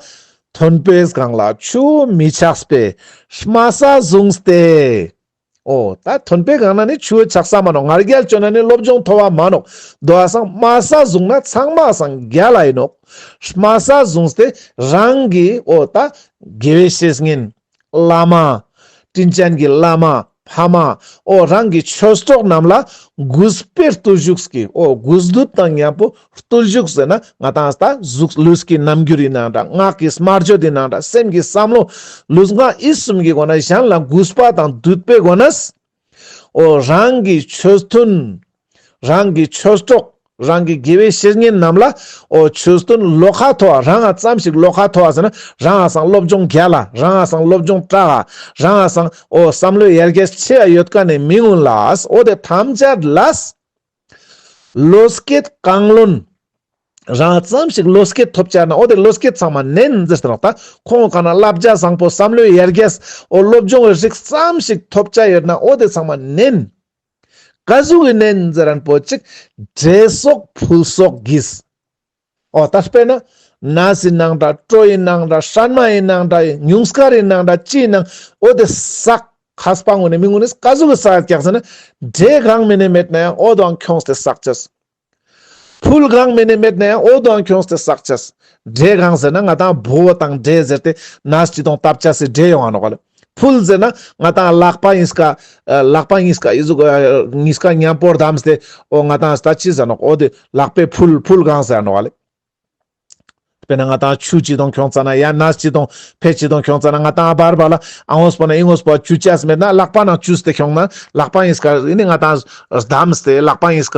མཐོན་པོའི་སྒང་ལ་ཆུ་བོ་མི་ཆགས་པའི་དམའ་ས་བཟུང་སྟེ། འོ་ད་མཐོན་པོའི་སྒང་ན་ནི་ཆུ་བོ་ཆགས་ས་མ་ནོག། ང་རྒྱལ་བཅོས་ན་ནི་སློབ་སྦྱོང་མཐོ་བ་མ་ནོག། དོ་བ་སང་དམའ་ས་བཟུང་ན་ཚང་མ་སང་རྒྱལ་ལ་ཡིན་ནོག། དམའ་ས་བཟུང་སྟེ་རང་གི་འོ་ད་དགེ་བའི་བཤེས་གཉེན་བླ་མ་དྲིན་ཅན་གྱི་བླ་མ་ ཕ་མ་འོ་རང་གི་ཆོས་གྲོགས་རྣམས་ལ་གུས་པའི་བརྟུལ་ཞུགས་ཀྱི་འོ་གུས་འདུད་དང་མཉམ་པོ་བརྟུལ་ཞུགས་ཟེར་ན་ང་ཏང་ད་གཟུགས་ལུས་ཀྱི་རྣམ་འགྱུར་ཡིན་ནའང་འདྲ། ངག་གི་སྨྲ་བརྗོད་ཡིན་ནའང་འདྲ། སེམས་ཀྱི་བསམ་བློ་ལུས་ངག་ཡིད་གསུམ་གྱི་སྒོ་ནས་གཞན་ལ་གུས་པ་དང་འདུད་པའི་སྒོ་ནས་འོ་རང་གི་ཆོས་མཐུན། རང་གི་ཆོས་གྲོགས། རང་གི་དགེ་བའི་བཤེས་གཉེན་རྣམས་ལ་འོ་ཆོས་མཐུན་ལོགས་ཀ་མཐོ་བ། རང་ང་ཙམ་ཞིག་ལོགས་ཀ་མཐོ་བ་ཟེར་ན་རང་ང་སང་སློབ་སྦྱོང་རྒྱལ་ལ། རང་ང་སང་སློབ་སྦྱོང་དྲག་ག། རང་ང་སང་འོ་བསམ་བློའི་ཡར་རྒྱས་ཆེ་བ་ཡོད་མཁན་ནི་མི་ངུན་ལ་འོ་དེ་ཐམས་ཅད་ལ་བློ་སྐྱེད་བཀང་བློན། རང་ཙམ་ཞིག་བློ་སྐྱེད་ཐོབ་ཆ་ན་འོ་དེ་བློ་སྐྱེད་ཚང་མ་ནན་ཟེར་ཏེ་ནོག་ད། ཁོང་ག་ན་བསླབ་བྱ་བཟང་པོ་བསམ་བློའི་ཡར་རྒྱས་འོ་སློབ་སྦྱོང་གི་རིགས་ཙམ་ཞིག་ཐོབ་ཆ་ཡོད་ན་འོ་དེ་ཚང་མ་ནན། ག་ཟུག་གི་ནན་ཟེར་རན་པོ་ཅིག་འདྲེ་སོགས་ཕུལ་སོགས་ཀྱིས། འོ་ད་དཔེར་ན་ནས་ཡིན་ནའང་འདྲ། གྲོ་ཡིན་ནའང་འདྲ། སྲན་མ་ཡིན་ནའང་འདྲ། ཉུངས་དཀར་ཡིན་ནའང་འདྲ། ཅི་ཡིན་ནའང་འོ་དེ་བསགས། མཁས་པ་ངུན་ནི་མི་ངུན་ནི་ག་ཟུག་གི་བསགས་ཀྱག་ཟེར་ན་འདྲེ་གང་མེ་ནེ་མེད་ནའང་འོ་དོའང་ཁྱོངས་ཏེ་བསགས་ཅེས། ཕུལ་གང་མེ་ནེ་མེད་ནའང་འོ་དོའང་ཁྱོངས་ཏེ་བསགས་ཅེས། འདྲེ་གང་ཟེར་ན་ང་ཏང་བོ་དང་འདྲེ་ཟེར་ཏེ་ནས་ཅི་དང་བཏབ་ཅེས་སི་འདྲེ་ཡོང་ང་ནོག་ལེ། ཕུལ་ཟེར་ན་ང་ཏང་ལག་པ་ཡིན་སྐ་ལག་པ་ཡིན་སྐ་ཡི་ཟུག་ཡིན་སྐ་མཉམ་པོར་བསྡམས་ཏེ་འོ་ང་ཏང་ད་ཅི་ཟེར་ནོག་འོ་དེ་ལག་པའི་ཕུལ་ཕུལ་གང་ཟེར་ནོག་ལེ། དཔེར་ན་ང་ཏང་ཆུ་ཅི་དང་ཁྱོངས་ཙ་ན་ཡང་ནས་ཅི་དང་ཕེ་ཅི་དང་ཁྱོངས་ཙ་ན་ང་ཏང་བར་བར་ལ་ཨ་ངོས་པོ་ན་ཨི་ངོས་པོ་ཆུ་ཅེས་མེད་ན་ལག་པ་ན་ཆུས་ཏེ་ཁྱོངས་ན་ལག་པ་ཡིན་སྐ་ཨི་ནི་ང་ཏང་བསྡམས་ཏེ་ལག་པ་ཡིན་སྐ་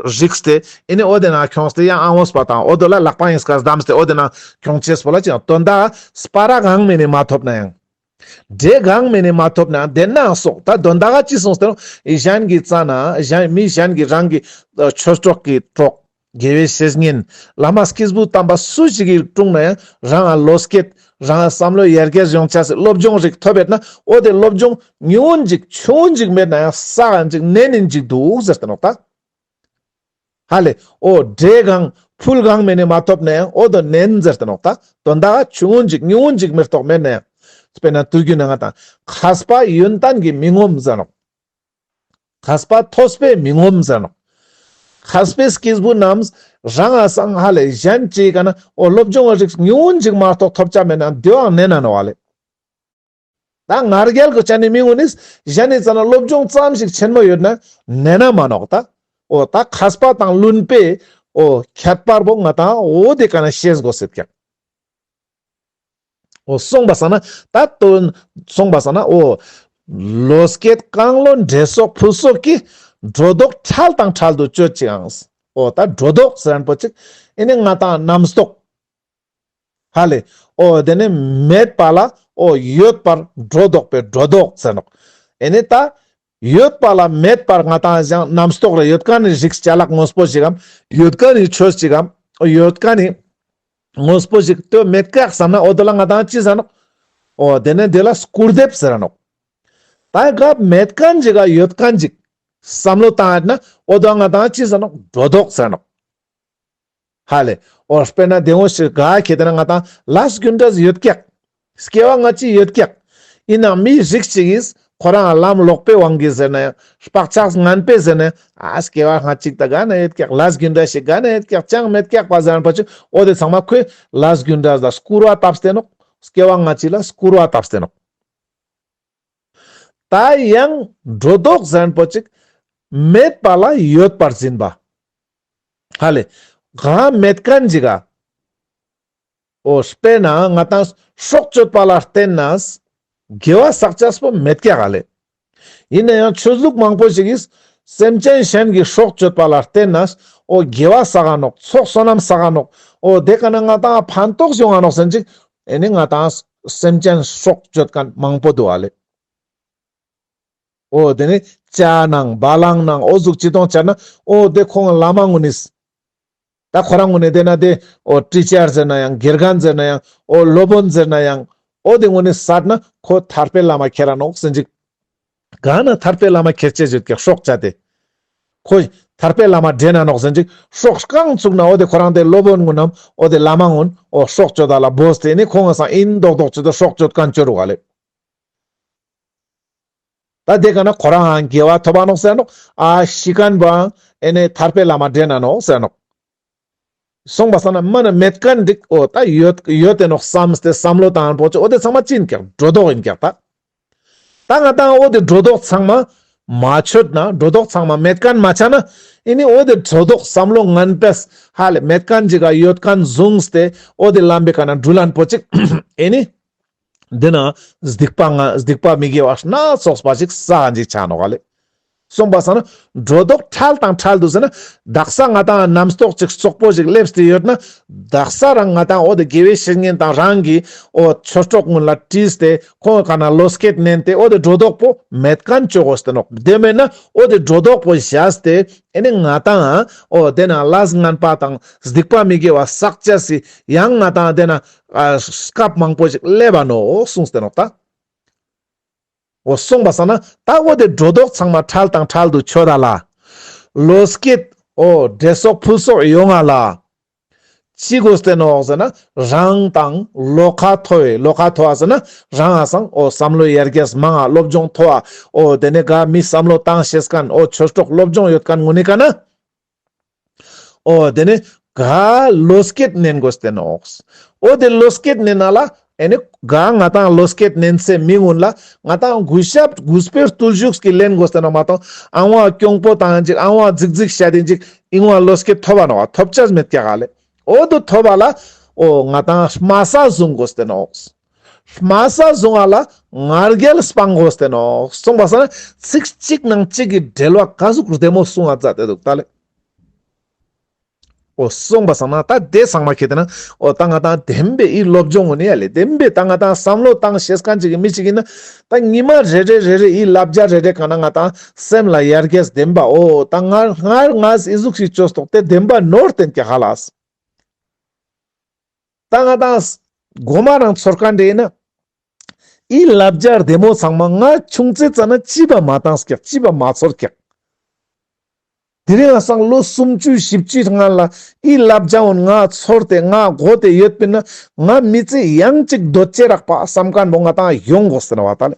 རིགས་ཏེ་ཨི་ནི་འོ་དེ་ན་ཁྱོངས་ཏེ་ཡང་ཨ་ངོས་པོ་དང་འོ་དོ་ལ་ལག་པ་ཡིན་སྐ་བསྡམས་ཏེ་འོ་དེ་ན་ཁྱོངས་ཅེས་པོ་ལ་ཅི་ཡང་དོན་དག་སྤར་གང་མེ་ནེ་མ་ཐོབ་ནའང་འདྲེ་གང་མེ་ནེ་མ་ཐོབ་ནའང་དེ་ན་སོགས་ད་དོན་དག་ཅི་སོང་སྟེ་ནོག་ཨི་གཞན་གྱི་རྩ་ན་གཞན་མི་གཞན་གྱི་རང་གི་ཆོས་གྲོགས་ཀྱི་གྲོགས། དགེ་བའི་བཤེས་གཉེན། བླ་མ་སྐྱེས་བུ་དམ་པ་སུ་ཞིག་གི་དྲུང་ན་ཡང་རང་ང་བློ་སྐྱེད། རང་ང་བསམ་བློ་ཡར་རྒྱས་ཡོང་ཆ་སི་སློབ་སྦྱོང་རིགས་ཐོབ་ཡོད་ན་འོ་དེ་སློབ་སྦྱོང་ཉུང་ངུན་ཅིག་ཆུང་ངུན་ཅིག་མེད་ན་ཡང་བསགས་ཡིན་ཅིག་ནན་ཡིན་ཅིག་འདུག་ཟེར་ཏེ་ནོག་ད། ཧ་ལེ། འོ་འདྲེ་གང་ཕུལ་གང་མེ་ནེ་མ་ཐོབ་ན་ཡང་འོ་དོ་ནན་ཟེར་ཏེ་ནོག་ད། དོན་དག་ཆུང་ངུན་ཅིག་ཉུང་ངུན་ཅིག་མེ་ཏོག་མེད་ན་ཡང་། དཔེར་ན་དུས་རྒྱུན་ན་ང་ཏང་མཁས་པ་ཡོན་ཏན་གྱིས་མི་ངོམས་ཟེར་ནོག་མཁས་པ་ཐོས་པས་མི་ངོམས་ཟེར་ནོག་མཁས་པའི་སྐྱེས་བུ་རྣམས་རང་ང་སང་ཧ་ལེ་གཞན་ཅིག་ག་ན་འོ་སློབ་སྦྱོང་བ་རིགས་ཉུང་ངུན་ཅིག་མ་གཏོགས་ཐོབ་ཆ་མེད་ན་དེའང་ནན་ན་ནོག་ལེ། ད་ང་རྒྱལ་གོ་ཆ་ནི་མི་ངུན་ནི་གཞན་ནི་ཙ་ན་སློབ་སྦྱོང་ཙམ་ཞིག་ཆེན་མོ་ཡོད་ན་ནན་ན་མ་ནོག་ད། འོ་ད་མཁས་པ་དང་བླུན་པོའི་འོ་ཁྱད་པར་པོ་ང་ཏང་འོ་དེ་ག་ན་ཤེས་དགོས་ཟེར་ཀྱག་འོ་སོང་པ་སང་ན་ད་དོན་སོང་པ་སང་ན་འོ་བློ་སྐྱེད་བཀང་བློན་འདྲེ་སོགས་ཕུལ་སོགས་ཀྱིས། སྒྲོ་འདོགས་འཕྲལ་དང་འཕྲལ་དུ་གཅོད་ཅིང་། འོ་ད་སྒྲོ་འདོགས་ཟེར་མཁན་པོ་ཅིག་ཨི་ནི་ང་ཏང་རྣམ་རྟོག་ཧ་ལེ། འོ་དེ་ནི་མེད་པ་ལ་འོ་ཡོད་པར་སྒྲོ་འདོགས་པའི་སྒྲོ་འདོགས་ཟེར་ནོག་ཨི་ནི་ད་ཡོད་པ་ལ་མེད་པར་ང་ཏང་ཡང་རྣམ་རྟོག་རེ་ཡོད་མཁན་ནི་རིགས་ཅ་ལག་དངོས་པོ་ཞིག་གམ་ཡོད་མཁན་ནི་ཆོས་ཅིག་གམ་ཡོད་མཁན་ནི་དངོས་པོ་ཞིག་ཏོ་མེད་ཀྱག་བསམ་ན་འོ་དོ་ལ་ང་ཏང་ཅི་ཟེར་ནོག་འོ་དེ་ནི་དེ་ལ་སྐུར་འདེབས་ཟེར་ནོག་ད་ག་མེད་མཁན་ཅིག་ག་ཡོད་མཁན་ཅིག་བསམ་བློ་བཏང་ཡོད་ན་འོ་དོ་ང་ཏང་ཅི་ཟེར་ནོག་སྒྲོ་འདོགས་ཟེར་ནོག་ཧ་ལེ། འོ་དཔེར་ན་དེ་འོ་ཞིག་ག་ཁེ་ཏེ་ན་ང་ཏང་ལས་རྒྱུ་འབྲས་ཡོད་ཀྱག་སྐྱེ་བ་སྔ་ཕྱི་ཡོད་ཀྱག་ཨིན་ནའང་མི་རིགས་ཅིག་གིས་ཁོ་རང་ལམ་ལོག་པའི་དབང་གིས་ཟེར་ན་ཡང་བག་ཆགས་ངན་པས་ཟེར་ན་ཡང་ཨ་སྐྱེ་བ་སྔ་ཕྱི་ད་ག་ན་ཡོད་ཀྱག་ལས་རྒྱུ་འབྲས་ཤིག་ག་ན་ཡོད་ཀྱག་ཅང་མེད་ཀྱག་པ་ཟེར་ན་པ་ཅིག་འོ་དེ་ཚང་མ་ཁོས་ལས་རྒྱུ་འབྲས་ལ་སྐུར་བ་བཏབ་སྟེ་ནོག་སྐྱེ་བ་སྔ་ཕྱི་ལ་སྐུར་བ་བཏབ་སྟེ་ནོག་ད་ཡང་སྒྲོ་འདོགས་ཟེར་མཁན་པོ་ཅིག་མེད་པ་ལ་ཡོད་པར་འཛིན་པ། ཧ་ལེ། གང་མེད་མཁན་ཅིག་ག་འོ་དཔེར་ན་ང་ཏང་སྲོག་གཅོད་པ་ལ་བརྟེན་ནས་དགེ་བ་བསགས་ཅེས་པོ་མེད་ཀྱག་ཧ་ལེ། ཡིན་ན་ཡང་ཆོས་ལུགས་མང་པོ་ཞིག་གིས་སེམས་ཅན་གཞན་གྱི་སྲོག་གཅོད་པ་ལ་བརྟེན་ནས་འོ་དགེ་བ་བསགས་ག་ནོག་ཚོགས་བསོད་ནམས་བསགས་ག་ནོག་འོ་དེ་ག་ན་ང་ཏང་ཕན་ཐོགས་ཡོང་ང་ནོག་ཟེར་ཅིག་ཨེ་ནི་ང་ཏང་སེམས་ཅན་སྲོག་གཅོད་མཁན་མང་པོ་འདུག་ཧ་ལེ། འོ་དེ་ནི་བྱ་ནང་བ་ལང་ནང་འོ་ཟུག་ཅི་དང་བྱ་ན་འོ་དེ་ཁོང་བླ་མ་ངུན་ནི་ད་ཁོ་རང་ངུན་ནི་དེ་ན་དེ་འོ་ཊི་ཅར་ཟེར་ན་ཡང་དགེ་རྒན་ཟེར་ན་ཡང་འོ་སློབ་དཔོན་ཟེར་ན་ཡང་འོ་དེ་ངུན་ནི་སད་ན་ཁོ་ཐར་པའི་ལམ་མ་ཁྱེར་ར་ནོག་ཟེར་ཅིག་ག་ན་ཐར་པའི་ལམ་མ་ཁྱེར་ཅེས་ཡོད་ཀྱག་སྲོག་བཅད་དེ། ཁོ་ཐར་པའི་ལམ་མ་འདྲེན་ན་ནོག་ཟེར་ཅིག་སྲོག་རྐང་བཙུགས་ན་འོ་དེ་ཁོ་རང་དེ་སློབ་དཔོན་ངུན་ནམ་འོ་དེ་བླ་མ་ངུན་འོ་སྲོག་གཅོད་ད་ལ་བོས་ཏེ་ནི་ཁོང་ངི་སང་ཨིན་མདོག་མདོག་ཅིག་ཏུ་སྲོག་གཅོད་མཁན་ཅོ་རུག་ཧ་ལེ། ད་དེ་ག་ན་ཁོ་རང་ཧང་དགེ་བ་ཐོབ་པ་ནོག་ཟེར་ནོག་ཨ་ཤི་མཁན་པོའང་ཨེ་ནི་ཐར་པའི་ལམ་མ་འདྲེན་ན་ནོག་ཟེར་ནོག་སོང་པ་སང་ན་མ་ན་མེད་མཁན་འགྲིག་འོ་ད་ཡོད་ཡོད་དེ་ནོག་བསམས་ཏེ་བསམ་བློ་བཏང་པོ་ཅིག་འོ་དེ་ཚང་མ་ཅི་ཨིན་ཀྱག་སྒྲོ་འདོགས་ཨིན་ཀྱག་ད། ད་ང་ཏང་འོ་དེ་སྒྲོ་འདོགས་ཚང་མ་མ་ཆོད་ན། སྒྲོ་འདོགས་ཚང་མ་མེད་མཁན་མ་ཆ་ན། ཨེ་ནི་འོ་དེ་སྒྲོ་འདོགས་བསམ་བློ་ངན་པས་ཧ་ལས་མེད་མཁན་ཅིག་ག་ཡོད་མཁན་བཟུང་སྟེ་འོ་དེ་ལམ་པའི་ཀ་ན་འགྲུལ་ལན་པོ་ཅིག་ཨེ་ནི་དེ་ན་སྡིག་པ་ང་སྡིག་པ་མི་དགེ་བ་སྣ་ཚོགས་པ་ཅིག་བསགས་ཅིག་ཆ་ནོག་ལེ། སོང་པ་སང་ན་སྒྲོ་འདོགས་ཕྲལ་དང་ཕྲལ་དུ་ཟེར་ན། དག་ས་ང་ཏང་རྣམ་རྟོག་ཅིག་རྩོག་པོ་ཞིག་སླེབས་ཏེ་ཡོད་ན། དག་ས་རང་ང་ཏང་འོ་དེ་དགེ་བའི་བཤེས་གཉེན་དང་རང་གི་འོ་ཆོས་གྲོགས་ཀུན་ལ་དྲིས་ཏེ་ཁོང་གི་ཀ་ན་བློ་སྐྱེད་ནན་ཏེ་འོ་དེ་སྒྲོ་འདོགས་པོ་མེད་མཁན་ཅོ་དགོས་ཏེ་ནོག་དེ་མེད་ན་འོ་དེ་སྒྲོ་འདོགས་པོ་བཞག་སྟེ་ཨེ་ནི་ང་ཏང་འོ་དེ་ན་ལས་ངན་པ་དང་སྡིག་པ་མི་དགེ་བ་བསགས་ཅེས་སི་ཡང་ང་ཏང་དེ་ན་ཨ་སྐབས་མང་པོ་ཞིག་སླེབ་བ་ནོག་གསུངས་ཏེ་ནོག་ད། འོ་སོང་པ་སང་ན་ད་འོ་དེ་སྒྲོ་འདོགས་ཚང་མ་ཕྲལ་དང་ཕྲལ་དུ་ཆོད་ད་ལ། བློ་སྐྱེད་འོ་བགྲེས་སོགས་ཕུལ་སོགས་ཡོང་ང་ལ། ཅི་དགོས་ཏེ་ནོག་ཟེར་ན་རང་དང་བློ་ཁ་མཐོ་བའི་བློ་ཁ་མཐོ་བ་ཟེར་ན་རང་ང་སང་འོ་བསམ་བློ་ཡར་རྒྱས་མང་ང་སློབ་སྦྱོང་མཐོ་བ་འོ་དེ་ནས་ག་མི་བསམ་བློ་བཏང་ཤེས་མཁན་འོ་ཆོས་གྲོགས་སློབ་སྦྱོང་ཡོད་མཁན་ངུ་ནི་ཀ་ན། འོ་དེ་ནས་ག་བློ་སྐྱེད་ནན་དགོས་ཏེ་ནོག་འོ་དེ་བློ་སྐྱེད་ནན་ན་ལ་ཨེ་ནི་ག་ང་ཏང་བློ་སྐྱེད་ནན་སའི་མི་ཀུན་ལ་ང་ཏང་གུས་ཞབས་གུས་པའི་བརྟུལ་ཞུགས་ཀྱི་ལེན་དགོས་ཏེ་ནོག་མ་གཏོགས་ཨ་བོ་གྱོང་པོ་བཏང་ཅིག་ཨ་བོ་རྫིག་རྫིག་བཤད་དེ་ཅིག་ཨིན་བ་བློ་སྐྱེད་ཐོབ་བ་ནོག་ཐོབ་ཅེས་མེད་ཀྱག་ལེ། འོ་དེ་ཐོབ་བ་ལ་འོ་ང་ཏང་དམའ་ས་བཟུང་དགོས་ཏེ་ནོག་དམའ་ས་བཟུང་བ་ལ་ང་རྒྱལ་སྤང་དགོས་ཏེ་ནོག་སོང་པ་སང་ན་ཚིག་གཅིག་ནང་གཅིག་གི་འབྲེལ་བ་ག་ཟུག་བདེ་མོ་གསུང་བ་མཛད་དེ་འདུག་ད་ལེ། འོ་སོང་པ་སང་ན་ད་དེ་ཚང་མ་ཁྱེར་ཏེ་ན་འོ་ད་ང་ཏང་བདེན་པའི་ཨི་སློབ་སྦྱོང་ངུ་ནི་ཡ་ལེ་བདེན་པའི་ད་ང་ཏང་བསམ་བློ་བཏང་ཤེས་མཁན་ཅིག་གི་མི་ཅིག་ཨིན་ན་ད་ཉི་མ་རེ་རེ་རེ་རེ་ཨི་བསླབ་བྱ་རེ་རེ་ག་ན་ང་ཏང་སེམས་ལ་ཡར་རྒྱས་བདེན་པ་འོ་ད་ང་ང་ང་ཨི་ཟུག་ཞིག་ཅོས་ཏོག་དེ་བདེན་པ་ནོར་བསྟན་ཀྱག་ཧ་ལ། ད་ང་ཏང་གོ་མ་རང་ཚོར་མཁན་རེ་ཨིན་ན། ཨི་བསླབ་བྱ་བདེ་མོ་ཚང་མ་ང་ཆུང་ཙེ་ཙ་ན་ཅི་བ་མ་བཏང་ཀྱག་ཅི་བ་མ་ཚོར་ཀྱག་དེ་རིང་ང་སང་ལོ་སུམ་ཅུ་བཞི་བཅུའི་སྔན་ལ་ཨི་བསླབ་བྱ་འོ་ང་ཚོར་ཏེ་ང་གོ་སྟེ་ཡོད་པིན་ན་ང་མི་ཚེ་ཡང་ཅིག་སྡོད་ཅེས་རག་པ་བསམ་མཁན་པོ་ང་ཏང་ཡོང་དགོས་ཟེར་བ་ད་ལེ།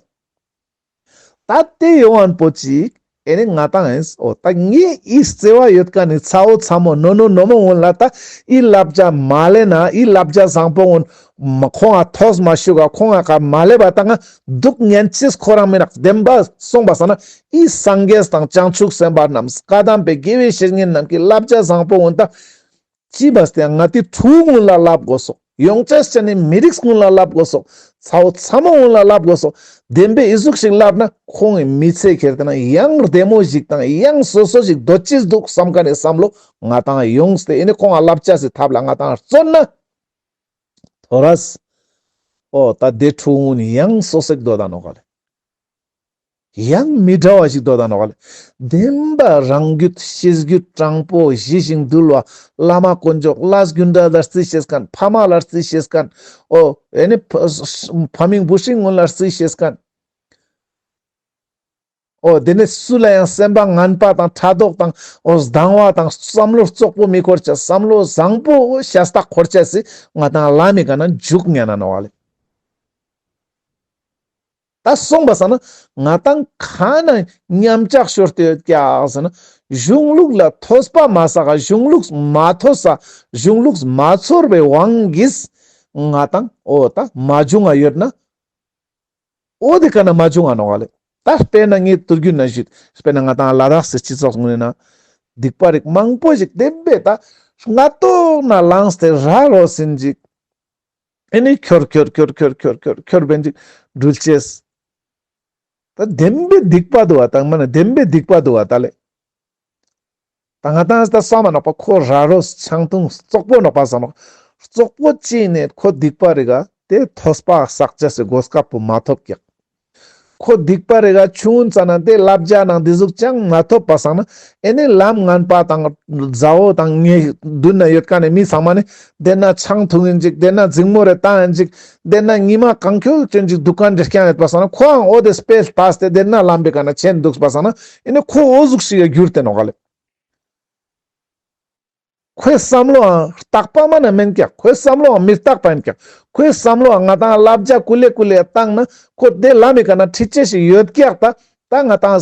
ད་དེ་ཡོང་མཁན་པོ་ཅིག་ཨེ་ནི་ང་ཏང་ཨིན། འོ་ད་ངའི་ཨི་བརྩེ་བ་ཡོད་མཁན་ནི་ཚ་བོ་ཚ་མོ་ནོ་ནོ་ནོ་མོ་ཀུན་ལ་ད་ཨི་བསླབ་བྱ་མ་ལེན་ན་ཨི་བསླབ་བྱ་བཟང་པོ་ཀུན་མ་ཁོང་ང་ཐོས་མ་ཤུག་ག་ཁོང་ང་ཀ་མ་ལེན་པ་ད་ང་སྡུག་ངན་ཅེས་ཁོ་རང་མི་ནོག་བདེན་པ་སོང་པ་སང་ན་ཨི་སངས་རྒྱས་དང་བྱང་ཆུབ་སེམས་དཔའ་རྣམས་བཀའ་གདམས་པའི་དགེ་བའི་བཤེས་གཉེན་རྣམས་ཀྱི་བསླབ་བྱ་བཟང་པོ་ཀུན་ད་ཅི་བས་ཏེ་ང་ཏི་ཕྲུ་གུ་ཀུན་ལ་བསླབ་དགོས་སོག་ཡོང་ཅེས་ཅན་ནི་མི་རིགས་ཀུན་ལ་བསླབ་དགོས་སོག་ཚ་བོ་ཚ་མོ་ཀུན་ལ་བསླབ་དགོས་སོག་བདེན་པའི་ཨི་ཟུག་ཞིག་བསླབ་ན་ཁོང་གི་མི་ཚེ་ཁྱེར་ཏེ་ན་ཡང་བདེ་མོ་ཞིག་དང་ཡང་སོ་སོ་ཞིག་སྡོད་ཅེས་འདུག་བསམ་མཁན་ནི་བསམ་བློ་ང་ཏང་ཡོངས་ཏེ་ཨེ་ནི་ཁོང་ང་བསླབ་བྱ་སི་ཐབས་ལ་ང་ཏང་བརྩོན་ན་ཐོ་རས་འོ་ད་དེ་ཕྲུ་གུ་ཀུན་ཡང་སོ་སོ་ཞིག་སྡོད་ད་ནོག་ག་ལེ། ཡང་མི་འདྲ་བ་ཞིག་འདོད་ད་ནོག་ལེ། བདེན་པ་རང་རྒྱུད་ཤེས་རྒྱུད་དྲང་པོ་ཞི་ཞིང་དུལ་བ་བླ་མ་དཀོན་མཆོག་ལས་རྒྱུ་འབྲས་ལ་རྩིས་ཤེས་མཁན་ཕ་མ་ལ་རྩིས་ཤེས་མཁན་འོ་ཨེ་ནི་ཕ་ཕ་མིང་བུ་སྲིང་ཀུན་ལ་རྩིས་ཤེས་མཁན་འོ་དེ་ནས་སུ་ལ་ཡང་སེམས་པ་ངན་པ་དང་ཕྲག་དོག་དང་འོ་སྡང་བ་དང་བསམ་བློ་རྩོག་པོ་མི་འཁོར་ཅེས་བསམ་བློ་བཟང་པོ་ཤ་སྟག་འཁོར་ཅེས་སི་ང་ཏང་ལམ་མི་ག་ན་འཇུག་ཉན་ན་ནོག་ལེ། ད་སོང་པ་སང་ན་ང་ཏང་ཁ་ན་མཉམ་ཆག་ཤོར་ཏེ་ཡོད་ཀྱག་ཟེར་ན་གཞུང་ལུགས་ལ་ཐོས་པ་མ་བསགས་གཞུང་ལུགས་མ་ཐོས་ས་གཞུང་ལུགས་མ་ཚོར་བའི་དབང་གིས་ང་ཏང་འོ་ད་མ་བྱུང་ང་ཡོད་ན་འོ་དེ་ཀ་ན་མ་བྱུང་ང་ནོག་ལེ། ད་དཔེར་ན་ངས་དུས་རྒྱུན་ན་ཞུས་དཔེར་ན་ང་ཏང་ལ་དྭགས་སི་སྤྱི་ཚོགས་ངོས་ན་སྡིག་པ་རིགས་མང་པོ་ཞིག་བདེན་པའི་ད་སྔ་ཏོག་ན་ལངས་ཏེ་ར་རོ་ཟིན་ཅིག་ཨེ་ནི་ཁྱོར་ཁྱོར་ཁྱོར་ཁྱོར་ཁྱོར་ཁྱོར་ཁྱོར་བན་ཅིག་འགྲུལ་ཅེས། ད་བདེན་པའི་སྡིག་པ་འདུག་བ་དང་མ་ན་བདེན་པའི་སྡིག་པ་འདུག་བ་ད་ལེ། ད་ང་ཏང་ད་བསམ་མ་ནོག་པ་ཁོ་ར་རོ་ཆང་འཐུང་རྩོག་པོ་ནོག་པ་བསམ་ནོག་རྩོག་པོ་ཅི་ནས་ཁོ་སྡིག་པ་རིགས་དེ་ཐོས་པ་བསགས་ཅེས་སི་གོ་སྐབས་པོ་མ་ཐོབ་ཀྱག་ཁོ་སྡིག་པ་རེ་ག་ཆུང་ཙ་ན་དེ་བསླབ་བྱ་ནང་དེ་ཟུག་ཅང་མ་ཐོབ་པ་སང་ན་ཨེ་ནི་ལམ་ངན་པ་དང་མཛའ་བོ་དང་ངའི་མདུན་ན་ཡོད་མཁན་ནི་མི་ཚང་མ་ནི་དེ་ན་ཆང་འཐུང་ཡིན་ཅིག་དེ་ན་འཛིང་མོ་རེ་བཏང་ཡིན་ཅིག་དེ་ན་ཉི་མ་གང་འཁྱོལ་ཅན་ཅིག་འདུག་མཁན་རེ་རྐྱང་ཡོད་པ་སང་ན་ཁོའང་འོ་དེ་དཔེ་ལྟས་ཏེ་དེ་ན་ལམ་པའི་ཀ་ན་ཆེན་འདུག་པ་སང་ན་ཨེ་ནི་ཁོ་འོ་ཟུག་ཞིག་ག་གྱུར་ཏེ་ནོག་ལེ། ཁོའི་བསམ་བློའང་རྟག་པ་མ་ན་མེན་ཀྱག་ཁོའི་བསམ་བློའང་མི་རྟག་པ་ཡིན་ཀྱག་ཁོའི་བསམ་བློའང་ང་ཏང་བསླབ་བྱ་ཀུ་ལེ་ཀུ་ལེ་བཏང་ན་ཁོ་དེ་ལམ་མི་ཀ་ན་ཁྲིད་ཅེས་ཤིག་ཡོད་ཀྱག་ད་ད་ང་ཏང་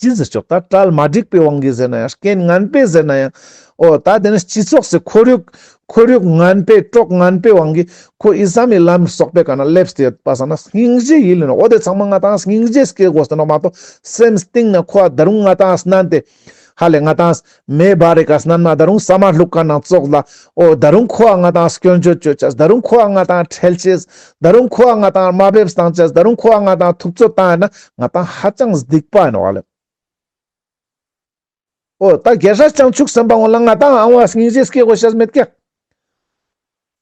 ཅི་ཟེར་ཆོག་ད་གྲལ་མ་འགྲིག་པའི་དབང་གིས་ཟེར་ན་ཡང་རྐྱེན་ངན་པས་ཟེར་ན་ཡང་ འོ་ད་དེ་ནི་སྤྱི་ཚོགས་སི་ཁོར་ཡུག་ཁོར་ཡུག་ངན་པའི་གྲོགས་ངན་པའི་དབང་གིས་ཁོ་ཨི་སམ་མི་ལམ་སོགས་པའི་ཀ་ན་སླེབས་ཏེ་ཡོད་པ་སང་ན་སྙིང་རྗེ་ཡིན་ལེ་ནོག། འོ་དེ་ཚང་མ་ང་ཏང་སྙིང་རྗེ་སྐྱེ་དགོས་ཏེ་ནོག་མ་གཏོགས་སེམས་གཏིང་ན་ཁོ་ད་རུང་ང་ཏང་སྣན་ཏེ་ཧ་ལེ་ང་ཏང་མེ་འབར་རི་ཀ་སྣན་མ་ད་རུང་ས་མ་ལུག་ཀ་ནང་ཙོགས་ལ། འོ་ད་རུང་ཁོ་ང་ཏང་སྐྱོན་བརྗོད་བཅོ་ཅེས། ད་རུང་ཁོ་ང་ཏང་ཁྲེལ་ཅེས། ད་རུང་ཁོ་ང་ཏང་དམའ་འབེབས་བཏང་ཅེས། ད་རུང་ཁོ་ང་ཏང་ཐུབ་ཚོད་བཏང་ཡིན་ན་ང་ཏང་ཧ་ཅང་སྡིག་པ་ཡིན་ནོག་ལེ། འོ་ད་རྒྱལ་སྲས་བྱང་ཆུབ་སེམས་དཔའ་ངོ་ལ་ང་ཏང་ཨང་བ་སྙིང་རྗེ་སྐྱེ་དགོས་ཤེས་མེད་ཀྱག།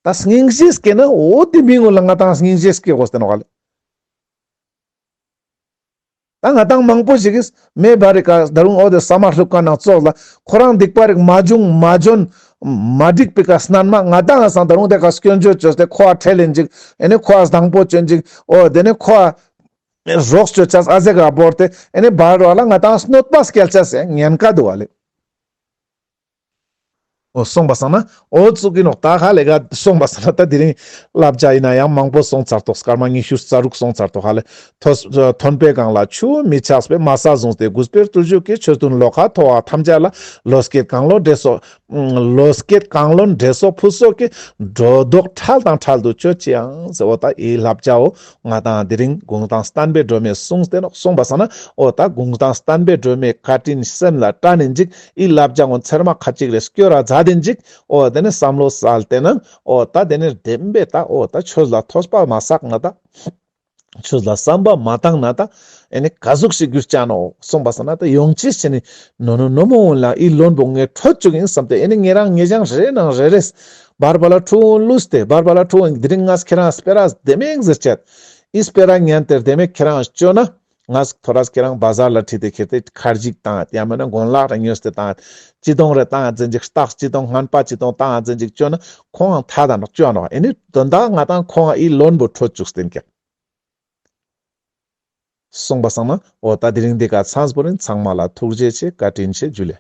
ད་སྙིང་རྗེ་སྐྱེ་ན་འོ་དེ་མི་ངོ་ལ་ང་ཏང་སྙིང་རྗེ་སྐྱེ་དགོས་ཏེ་ནོག་ལེ། ད་ང་ཏང་མང་པོ་ཞིག་གིས་མེ་འབར་རི་ཀ་ད་རུང་འོ་དེ་ས་མ་ལུག་ཀ་ནང་ཙོགས་ལ་ཁོ་རང་སྡིག་པ་རིག་མ་བྱུང་མ་འཇོན་མ་འགྲིག་པའི་ཀ་སྣན་མ་ང་ཏང་ང་སང་ད་རུང་དེ་ཀ་སྐྱོན་བརྗོད་བཅོས་ཏེ་ཁོ་ཨ་ཁྲེལ་ལེན་ཅིག། ཨེ་ནི་ཁོ་ཨ་སྡང་པོ་བཅོན་ཅིག། འོ་དེ་ནི་ཁོ་ཨ་རོགས་བཅོ་ཅེས་ཨ་ཟེ་ག་བོར་ཏེ་ཨེ་ནི་འབར་བ་ལ་ང་ཏང་གནོད་པ་སྐྱེལ་ཅེས་སེ་ཉེན་ཁ་འདུག་བ་ལེ། འོ་སོང་པ་སང་ན་འོ་ཙུག་གི་ནོག། ད་ཧ་ལེ་ག་སོང་པ་སང་ན་ད་དེ་རིང་བསླབ་བྱ་ཡིན་ན་ཡང་མང་པོ་སོང་ཚར་ཏོག། སྐར་མ་ཉི་ཤུ་རྩ་དྲུག་སོང་ཚར་ཏོག། ཧ་ལེ་ཐོས་ཐོན་པའི་སྒང་ལ་ཆུ་མི་ཆགས་པའི་མ་ས་བཟུང་སྟེ་གུས་པའི་བརྟུལ་ཞུགས་ཀྱིས། ཆོས་དུང་ལོ་ཁ་མཐོ་བ་ཐམས་ཅད་ལ། བློ་སྐྱེད་གང་བློ་འདྲེས་སོགས། བློ་སྐྱེད་གང་བློ་འདྲེས་སོགས་ཕུལ་སོགས་ཀྱིས། སྒྲོ་འདོགས་འཕྲལ་དང་འཕྲལ་དུ་གཅོད་ཅི་ཡང་ཟེར། འོ་ད་ཨི་བསླབ་བྱའོ། ང་ཏང་དེ་རིང་གུང་ཐང་བསྟན་པའི་སྒྲོན་མེས་གསུངས་ཏེ་ནོག། གསུངས་པ་སང་ན་འོ་ད་གུང་ཐང་བསྟན་པའི་སྒྲོན་མེའི་བཀའ་དྲིན་སེམས་ལ་དྲན་ནིན་ཅིག། ཨི་བསླབ་བྱ་ངོ་ཚེར་མ་ཁ་ཅིག་ལས་སྐྱོར་ར་མཛད་དེན་ཅིག། འོ་དེ་ནི་བསམ་བློ་གསལ་ཏེ་ན་འོ་ད་དེ་ནི་བདེན་པའི་ད་འོ་ད་ཆོས་ལ་ཐོས་པ་མ་བསགས་ན་ད། ཆོས་ལ་བསམ་པ་མ་བཏང་ན་ད་ཨེ་ནི་ག་ཟུག་ཞིག་གྱུར་ཅ་ནོག་གསུངས་པ་སང་ན་ད་ཡོང་ཅི་ཞིག་ནི་ནོ་ནོ་ནོ་མོ་འོན་ལ་ཨི་ལོན་པོ་ངས་འཕྲོད་བཅུག་ཡིན་བསམ་སྟེ་ཨེ་ནི་ཉེ་རང་ཉེ་ཞང་རེ་ནང་རེ་རེས་བར་བར་ལ་ཁྲུ་འོན་ལུས་ཏེ་བར་བར་ལ་ཁྲུ་འོན་དེ་རིང་ངས་ཁྱེ་རང་སྤེ་ར་བདེ་མོ་ཟེར་ཅད། ཨི་སྤེ་ར་ཉན་ཏེ་བདེ་མོ་ཁྱེ་རང་བཅོ་ན་ངས་ཐོ་རས་ཁྱེ་རང་བ་ཟར་ལ་ཁྲིད་དེ་ཁྱེར་ཏེ་ཁར་ཇིག་བཏང་ཡ་མེད་ན་གོན་ལག་རེ་ཉོས་ཏེ་བཏང་། ཅི་དོང་རེ་བཏང་ཟེར་ཅིག། རྟགས་ཅི་དོང་ངན་པ་ཅི་དོང་བཏང་ཟེར་ཅིག་བཅོ་ན་ཁོང་ཐ་ད་ནོག་བཅོ་ནོག། ཨེ་ནི་དོན་དག་ང་ཏང་ཁོང་ཨི་ལོན་པོ་འཕྲོད་བཅུག་སྟེན་ཀྱག། གསུངས་པ་སང་ན་འོ་ད་དེ་རིང་འདི་ཀ་ཚང་པོ་རིན། ཚང་མ་ལ་ཐུགས་རྗེ་ཆེ། བཀའ་དྲིན་ཆེ། འཇུ་ལེ།